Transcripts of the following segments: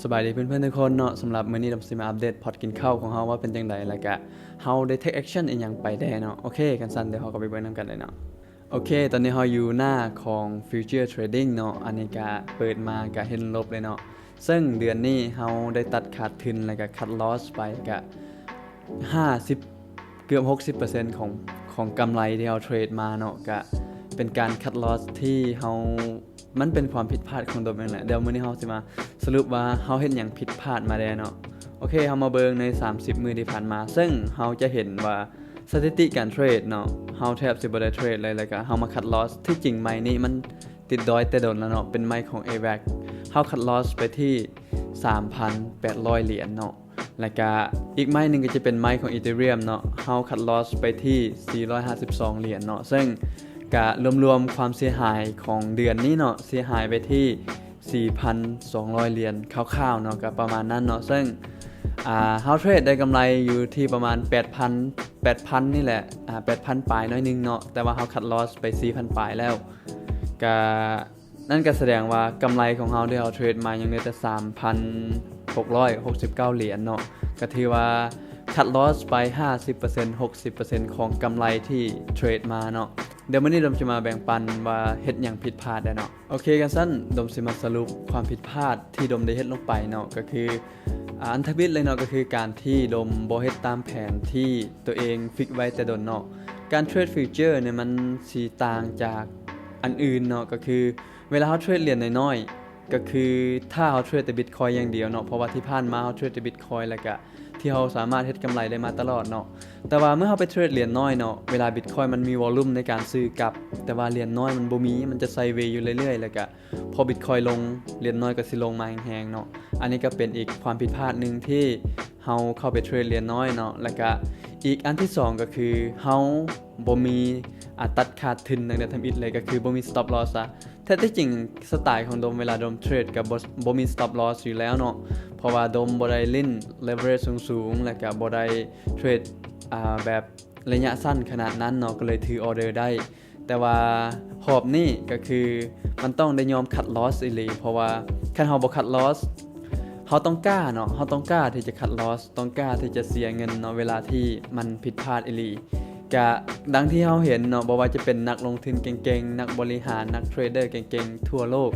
ສະບາຍດີເພື່ອນໆທຸກຄົນເນາະ, ສຳລັບມື້ນີ້ດອມຊິມາອັບເດດພອດກິນເຂົ້າຂອງເຮົາວ່າເປັນຈັ່ງໃດ ແລ້ວກະເຮົາໄດ້ເທັກແອັກຊັນອີ່ຫຍັງໄປແດ່ເນາະ. ໂອເຄ ຄັນຊັ້ນດຽວເຮົາກໍໄປເບິ່ງນຳກັນເລີຍເນາະ. ໂອເຄ ຕອນນີ້ເຮົາຢູ່ໜ້າຂອງ Future Trading ເນາະ, ອັນນີ້ກະເປີດມາກະເຫັນລົບເລີຍເນາະ. ເຊິ່ງເດືອນນີ້ເຮົາໄດ້ຕັດຂາດທຶນ ແລ້ວກະຄັດລອສໄປກະຫ້າສິບ ເກືອບຫົກສິບເປີເຊັນຂອງ ຂອງກຳໄລທີ່ເຮົາເທຣດມາເນາະ, ກະເປັນການຄັດລອສທີ່ເຮົາ ມັນເປັນຄວາມຜິດພາດຂອງໂດມເອງແຫຼະ. ດຽວມື້ນີ້ເຮົາຊິມາສະຫຼຸບວ່າເຮົາເຮັດຫຍັງຜິດພາດມາແດ່ເນາະ. ໂອເຄ ເຮົາມາເບິ່ງໃນສາມສິບມື້ທີ່ຜ່ານມາ, ເຊິ່ງເຮົາຈະເຫັນວ່າສະຖິຕິການເທຣດເນາະ ເຮົາແທບຊິບໍ່ໄດ້ເທຣດເລີຍ, ແລ້ວກະເຮົາມາຄັດລອສ. ທີ່ຈິງໄມ້ນີ້ມັນຕິດດອຍແຕ່ດົນແລ້ວເນາະ, ເປັນໄມ້ຂອງ AVAX. ເຮົາຄັດລອສໄປທີ່ສາມພັນແປດຮ້ອຍຫຼຽນເນາະ. ແລ້ວກະອີກໄມ້ໜຶ່ງກໍຈະເປັນໄມ້ຂອງ Ethereum ເນາະ, ເຮົາຄັດລອສໄປທີ່ສີ່ຮ້ອຍຫ້າສິບສອງຫຼຽນເນາະ, ເຊິ່ງກະລວມໆຄວາມເສຍຫາຍຂອງເດືອນນີ້ເນາະ ເສຍຫາຍໄປທີ່ສີ່ພັນສອງຮ້ອຍຫຼຽນຄ່າວໆເນາະ, ກໍປະມານນັ້ນເນາະ. ເຊິ່ງ ອ່າ ເຮົາເທຣດໄດ້ກຳໄລຢູ່ທີ່ປະມານແປດພັນ ແປດພັນນີ້ແຫຼະ, ອ່າ ແປດພັນປາຍໜ້ອຍໜຶ່ງເນາະ, ແຕ່ວ່າເຮົາຄັດລອສໄປສີ່ພັນປາຍແລ້ວ, ກະ ນັ້ນກໍສະແດງວ່າກຳໄລຂອງເຮົາທີ່ເຮົາເທຣດມາຍັງເຫຼືອແຕ່ສາມພັນຫົກຮ້ອຍຫົກສິບເກົ້າຫຼຽນເນາະ, ກໍຖືວ່າຄັດລອສໄປຫ້າສິບເປີເຊັນ ຫົກສິບເປີເຊັນຂອງກຳໄລທີ່ເທຣດມາເນາະ. ດຽວມື້ນີ້ດົມຈະມາແບ່ງປັນວ່າເຮັດຫຍັງຜິດພາດແດ່ເນາະ. ໂອເຄ ຄັນຊັ້ນດົມຊິມາສະຫຼຸບຄວາມຜິດພາດທີ່ດົມໄດ້ເຮັດລົງໄປເນາະ, ກໍຄື ອາ ອັນທຳອິດເລີຍເນາະ, ກໍຄືການທີ່ດົມບໍ່ເຮັດຕາມແຜນທີ່ໂຕເອງຟິກໄວ້ແຕ່ດົນເນາະ. ການເທຣດຟິວເຈີນີ້ມັນຊິຕ່າງຈາກອັນອື່ນເນາະ, ກໍຄື ເວລາເຮົາເທຣດຫຼຽນນ້ອຍໆ ກໍຄືຖ້າເຮົາເທຣດແຕ່ບິດຄອຍຢ່າງດຽວເນາະ, ເພາະວ່າທີ່ຜ່ານມາເຮົາເທຣດແຕ່ບິດຄອຍ ແລ້ວກະທີ່ເຮົາສາມາດເຮັດກຳໄລໄດ້ມາຕະຫຼອດເນາະ. ແຕ່ວ່າເມື່ອເຮົາໄປເທຣດຫຼຽນນ້ອຍເນາະ, ເວລາບິດຄອຍມັນມີວອລຸມໃນການຊື້ກັບ, ແຕ່ວ່າຫຼຽນນ້ອຍມັນບໍ່ມີ, ມັນຈະໄຊເວຢູ່ເລື້ອຍໆ, ແລ້ວກະພໍບິດຄອຍລົງ, ຫຼຽນນ້ອຍກໍຊິລົງມາແຮງໆເນາະ. ອັນນີ້ກໍເປັນອີກຄວາມຜິດພາດໜຶ່ງທີ່ເຮົາເຂົ້າໄປເທຣດຫຼຽນນ້ອຍເນາະ. ແລ້ວກະອີກອັນທີສອງກໍຄືເຮົາບໍ່ມີ ອາ ຕັດຂາດທຶນຕັ້ງແຕ່ທຳອິດເລີຍ, ກໍຄືບໍ່ມີ stop loss ຊະ. ແທ້ທີ່ຈິງສະໄຕຂອງດົມເວລາດົມເທຣດກໍບໍ່ ບໍ່ມີ stop loss ຢູ່ແລ້ວເນາະ, ເພາະວ່າດົມບໍ່ໄດ້ຫຼິ້ນ leverage ສູງໆ ແລ້ວກໍບໍ່ໄດ້ເທຣດ ອາ ແບບໄລຍະສັ້ນຂະໜາດນັ້ນເນາະ, ກໍເລີຍຖືອອເດີໄດ້. ແຕ່ວ່າຮອບນີ້ກໍຄືມັນຕ້ອງໄດ້ຍອມຄັດ loss ອີ່ຫຼີ, ເພາະວ່າຄັນເຮົາບໍ່ຄັດ loss ເຮົາຕ້ອງກ້າເນາະ, ເຮົາຕ້ອງກ້າທີ່ຈະຄັດ loss ຕ້ອງກ້າທີ່ຈະເສຍເງິນເນາະ ເວລາທີ່ມັນຜິດພາດອີ່ຫຼີ. ກະດັ່ງທີ່ເຮົາເຫັນເນາະ, ບໍ່ວ່າຈະເປັນນັກລົງທຶນເກັ່ງໆ, ນັກບໍລິຫານ, ນັກເທຣດເດີເກັ່ງໆທົ່ວໂລກ,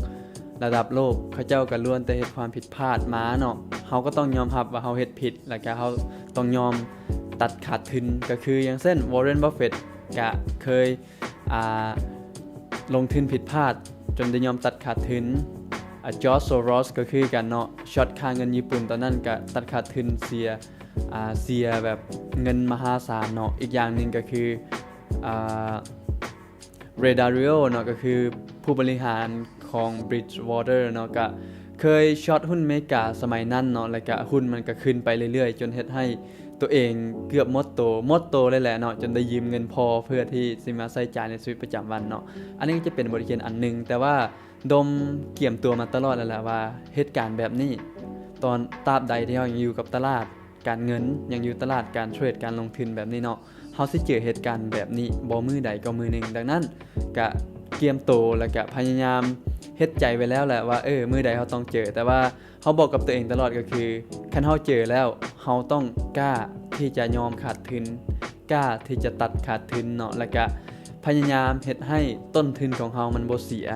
ລະດັບໂລກ, ເຂົາເຈົ້າກໍລ້ວນແຕ່ເຮັດຄວາມຜິດພາດມາເນາະ. ເຮົາກໍຕ້ອງຍອມຮັບວ່າເຮົາເຮັດຜິດ, ແລ້ວກະເຮົາຕ້ອງຍອມຕັດຂາດທຶນ. ກໍຄືຢ່າງເຊັ່ນ Warren Buffett ກະເຄີຍ ອາ ລົງທຶນຜິດພາດຈົນໄດ້ຍອມຕັດຂາດທຶນ. ອາ George Soros ກໍຄືກັນເນາະ, ຊັອດຄ່າເງິນຍີ່ປຸ່ນຕອນນັ້ນກະຕັດຂາດທຶນ, ເສຍ ອາ ເສຍແບບເງິນມະຫາສານເນາະ. ອີກຢ່າງໜຶ່ງກໍຄື ອາ Ray Dalio ເນາະ, ກໍຄືຜູ້ບໍລິຫານຂອງ Bridgewater ເນາະ, ກະເຄີຍຊັອດຫຸ້ນເມກາສະໄໝນັ້ນເນາະ, ແລ້ວກະຫຸ້ນມັນກະຂຶ້ນໄປເລື້ອຍໆ ຈົນເຮັດໃຫ້ ໂຕເອງເກືອບໝົດໂຕ ໝົດໂຕເລີຍແຫຼະເນາະ, ຈົນໄດ້ຢືມເງິນພໍ່ເພື່ອທີ່ຊິມາໃຊ້ຈ່າຍໃນຊີວິດປະຈຳວັນເນາະ. ອັນນີ້ກໍຈະເປັນບົດຮຽນອັນໜຶ່ງ, ແຕ່ວ່າດົມກຽມຕົວມາຕະຫຼອດແລ້ວແຫຼະວ່າ ເຫດການແບບນີ້ ຕອນຕາບໃດທີ່ເຮົາຍັງຢູ່ກັບຕະຫຼາດການເງິນ, ຍັງຢູ່ຕະຫຼາດການເທຣດ, ການລົງທຶນແບບນີ້ເນາະ, ເຮົາຊິເຈີເຫດການແບບນີ້ບໍ່ມື້ໃດກໍມື້ໜຶ່ງ. ດັ່ງນັ້ນກະກຽມໂຕ ແລ້ວກະພະຍາຍາມເຮັດໃຈໄວ້ແລ້ວແຫຼະວ່າ ເອີ ມື້ໃດເຮົາຕ້ອງເຈີ, ແຕ່ວ່າ ເຮົາບອກກັບຕົວເອງຕະຫຼອດກໍຄື ຄັນເຮົາເຈີແລ້ວ ເຮົາຕ້ອງກ້າທີ່ຈະຍອມຂາດທຶນ, ກ້າທີ່ຈະຕັດຂາດທຶນເນາະ, ແລ້ວກະພະຍາຍາມເຮັດໃຫ້ຕົ້ນທຶນຂອງເຮົາມັນບໍ່ເສຍ.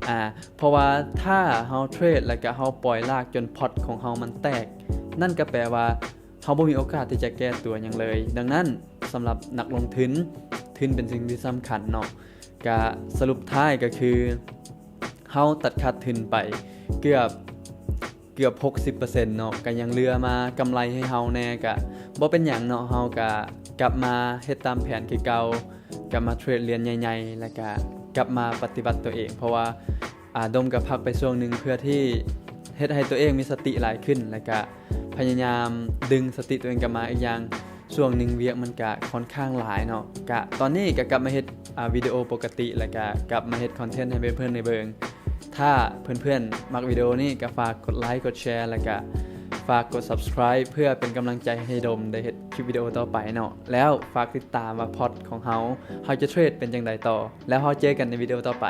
ອາ ເພາະວ່າຖ້າເຮົາເທຣດ ແລ້ວກະເຮົາປ່ອຍລາກຈົນພອດຂອງເຮົາມັນແຕກ, ນັ້ນກໍແປວ່າເຮົາບໍ່ມີໂອກາດທີ່ຈະແກ້ຕົວຫຍັງເລີຍ. ດັ່ງນັ້ນ ສຳລັບນັກລົງທຶນ, ທຶນເປັນສິ່ງທີ່ສຳຄັນເນາະ. ກະສະຫຼຸບທ້າຍກໍຄື ເຮົາຕັດຂາດທຶນໄປເກືອບ ເກືອບຫົກສິບເປີເຊັນເນາະ, ກະຍັງເຫຼືອມາກຳໄລໃຫ້ເຮົາແດ່, ກະບໍ່ເປັນຫຍັງເນາະ, ເຮົາກະກັບມາເຮັດຕາມແຜນຄືເກົ່າ, ກັບມາເທຣດຫຼຽນໃຫຍ່ໆ ແລ້ວກະກັບມາປະຕິບັດຕົວເອງ, ເພາະວ່າ ອາ ດົມກະພັກໄປຊ່ວງໜຶ່ງ ເພື່ອທີ່ເຮັດໃຫ້ຕົວເອງມີສະຕິຫຼາຍຂຶ້ນ, ແລ້ວກະພະຍາຍາມດຶງສະຕິຕົວເອງກັບມາ. ອີກຢ່າງ ຊ່ວງໜຶ່ງວຽກມັນກະຂ້ອນຂ້າງຫຼາຍເນາະ, ກະຕອນນີ້ກະກັບມາເຮັດ ອາ ວິດີໂອປົກກະຕິ ແລ້ວກະກັບມາເຮັດຄອນເທັນໃຫ້ເພື່ອນໆໄດ້ເບິ່ງ. ຖ້າເພື່ອນໆມັກວິດີໂອນີ້ ກະຝາກກົດໄລ ກົດແຊ ແລ້ວກະຝາກກົດ subscribe ເພື່ອເປັນກຳລັງໃຈໃຫ້ດົມໄດ້ເຮັດຄລິບວິດີໂອຕໍ່ໄປເນາະ. ແລ້ວຝາກຕິດຕາມວ່າພອດຂອງເຮົາ ເຮົາຈະເທຣດເປັນຈັ່ງໃດຕໍ່. ແລ້ວເຮົາເຈີກັນໃນວິດີໂອຕໍ່ໄປ.